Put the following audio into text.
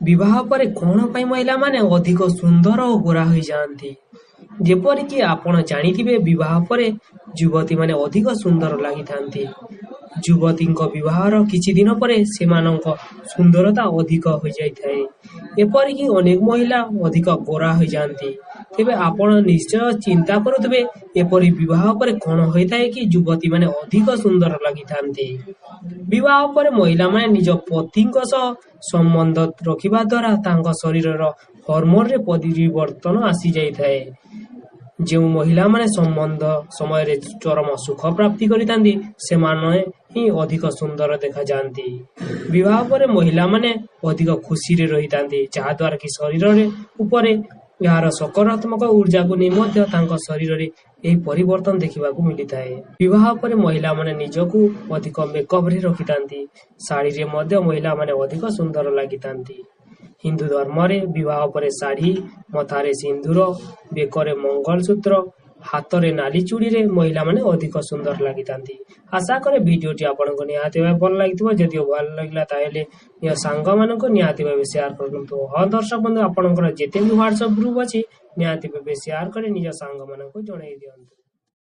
ବିବାହ ପରେ କଣ ପାଇଁ ମହିଳାମାନେ ଅଧିକ ସୁନ୍ଦର ଓ ଗୋରା ହୋଇଯାଆନ୍ତି? ଯେପରିକି ଆପଣ ଜାଣିଥିବେ, ବିବାହ ପରେ ଯୁବତୀମାନେ ଅଧିକ ସୁନ୍ଦର ଲାଗିଥାନ୍ତି। ଯୁବତୀଙ୍କ ବିବାହର କିଛି ଦିନ ପରେ ସେମାନଙ୍କ ସୁନ୍ଦରତା ଅଧିକ ହୋଇଯାଇଥାଏ। ଏପରିକି ଅନେକ ମହିଳା ଅଧିକ ଗୋରା ହୋଇଯାଆନ୍ତି। ତେବେ ଆପଣ ନିଶ୍ଚୟ ଚିନ୍ତା କରୁଥିବେ, ଏପରି ବିବାହ ପରେ କଣ ହୋଇଥାଏ କି ଯୁବତୀମାନେ ଅଧିକ ସୁନ୍ଦର ଲାଗିଥାନ୍ତି? ବିବାହ ପରେ ମହିଳାମାନେ ନିଜ ପତିଙ୍କ ସହ ସମ୍ବନ୍ଧ ରଖିବା ଦ୍ୱାରା ତାଙ୍କ ଶରୀରର ହରମୋନରେ ପରିବର୍ତ୍ତନ ଆସିଯାଇଥାଏ। ଯେଉଁ ମହିଳାମାନେ ସମ୍ବନ୍ଧ ସମୟରେ ଚରମ ସୁଖ ପ୍ରାପ୍ତି କରିଥାନ୍ତି, ସେମାନେ ହିଁ ଅଧିକ ସୁନ୍ଦର ଦେଖାଯାଆନ୍ତି। ବିବାହ ପରେ ମହିଳାମାନେ ଅଧିକ ଖୁସିରେ ରହିଥାନ୍ତି, ଯାହାଦ୍ୱାରା କି ଶରୀରରେ ଉପରେ ଏହାର ସକାରାତ୍ମକ ଉର୍ଜାକୁ ନେଇ ମଧ୍ୟ ତାଙ୍କ ଶରୀରରେ ଏହି ପରିବର୍ତ୍ତନ ଦେଖିବାକୁ ମିଳିଥାଏ। ବିବାହ ପରେ ମହିଳାମାନେ ନିଜକୁ ଅଧିକ ମେକଅପରେ ରଖିଥାନ୍ତି। ଶାଢ଼ୀରେ ମଧ୍ୟ ମହିଳାମାନେ ଅଧିକ ସୁନ୍ଦର ଲାଗିଥାନ୍ତି। ହିନ୍ଦୁ ଧର୍ମରେ ବିବାହ ପରେ ଶାଢ଼ୀ, ମଥାରେ ସିନ୍ଦୁର, ବେକରେ ମଙ୍ଗଳସୂତ୍ର, ହାତରେ ନାଲି ଚୁଡ଼ିରେ ମହିଳାମାନେ ଅଧିକ ସୁନ୍ଦର ଲାଗିଥାନ୍ତି। ଆଶା କରେ ଭିଡ଼ିଓଟି ଆପଣଙ୍କୁ ନିହାତି ଭାବେ ଭଲ ଲାଗିଥିବ। ଯଦିଓ ଭଲ ଲାଗିଲା, ତାହେଲେ ନିଜ ସାଙ୍ଗମାନଙ୍କୁ ନିହାତି ଭାବେ ସେୟାର କରନ୍ତୁ। ହଁ ଦର୍ଶକ ବନ୍ଧୁ, ଆପଣଙ୍କର ଯେତେ ବି ହ୍ୱାଟ୍ସଆପ୍ ଗ୍ରୁପ୍ ଅଛି, ନିହାତି ଭାବେ ସେୟାର କରି ନିଜ ସାଙ୍ଗମାନଙ୍କୁ ଜଣାଇ ଦିଅନ୍ତୁ।